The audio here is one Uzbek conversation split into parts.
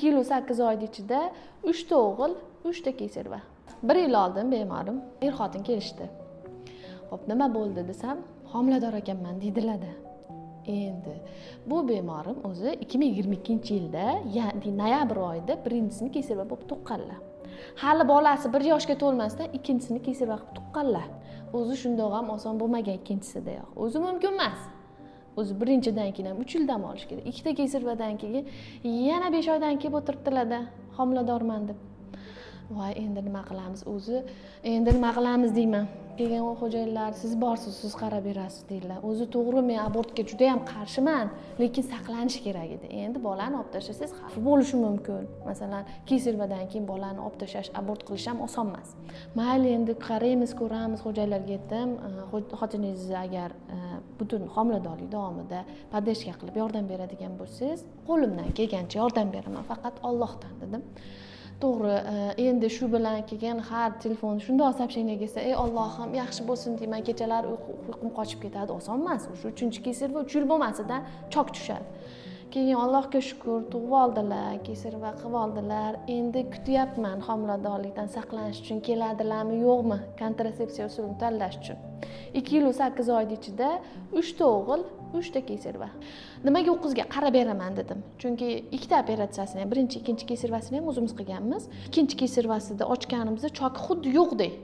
2 yilu 8 oyni ichida uchta o'g'il, uchta кесарево. Bir yil oldin bemorim er xotin kelishdi. Ho'p, nima bo'ldi desam, homilador ekanman deydilarda. Endi bu bemorim o'zi 2022-yilda, ya'ni noyabr oyida birinchisini кесарево bo'lib tuqqanlar. Hali bolasi 1 yoshga to'lmasdan ikkinchisini кесарево qilib tuqqanlar. O'zi shundoq ham oson bo'lmagan, ikkinchisidayoq o'zi mumkin emas. O'zi birinchidan keyin ham 3 yil dam olish kerak. Ikkita кесарево dan keyin yana 5 oydan kelib o'tiribdilarda homiladorman deb. Voy, endi nima qilamiz o'zi, endi nima qilamiz deyman. Keyin u xo'jayinlar: "Siz borsiz, siz qarab berasiz", deydilar. O'zi to'g'ri, men abortga judayam qarshiman, lekin saqlanish kerak edi. Endi bolani olib tashlasangiz, xavf bo'lishi mumkin. Masalan, кесарево dan keyin bolani olib tashlash, abort qilish ham oson emas. Mayli, endi qaraymiz, ko'ramiz. Xo'jayinlarga aytdim: "Xotiningizni agar butun homiladorlik davomida поддержка qilib yordam beradigan bo'lsangiz, qo'limdan kelgancha yordam beraman, faqat Ollohdan", dedim. To'g'ri, endi shu bilan keyin har telefon shundoq сообщение kelsa, "Ey Ollohim, yaxshi bo'lsin", deyman. Kechalari uyqum qochib ketadi. Oson emas o'sha uchinchi кесарево, 3 yil bo'lmasidan chok tushadi. Keyin Allohga shukur, tug'ib oldilar, кесарево qilib oldilar. Endi kutyapman, homiladorlikdan saqlanish uchun keladilarmi, yo'qmi, kontrasepsiya usulini tanlash uchun. 2 yilu 8 oyni ichida uchta o'g'il, uchta кесарево. Nimaga u qizga qarab beraman dedim? Chunki ikkita operatsiyasini ham, birinchi, ikkinchi кесарево sini ham o'zimiz qilganmiz. Ikkinchi кесарево sida ochganimizda choki xuddi yo'qdek,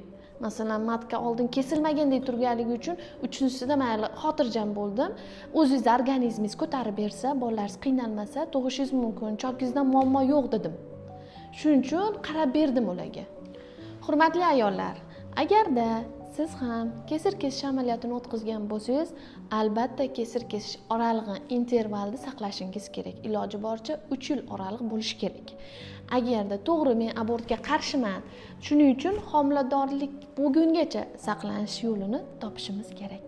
masalan, матка oldin kesilmagandek turganligi uchun uchinchisida mayli, xotirjam bo'ldim. O'zingizni organizmingiz ko'tarib bersa, bolalaringiz qiynalmasa, tug'ishingiz mumkin, chokingizda muammo yo'q dedim. Shuning uchun qarab berdim ularga. Hurmatli ayollar, agarda siz ham kesir kesish amaliyotini o'tkazgan bo'lsangiz, albatta kesir kesish oralig'i, intervalni saqlashingiz kerak. Iloji boricha 3 yil oraliq bo'lishi kerak. Agarda, to'g'ri, men abortga qarshiman, shuning uchun homiladorlik bo'lgungacha saqlanish yo'lini topishimiz kerak.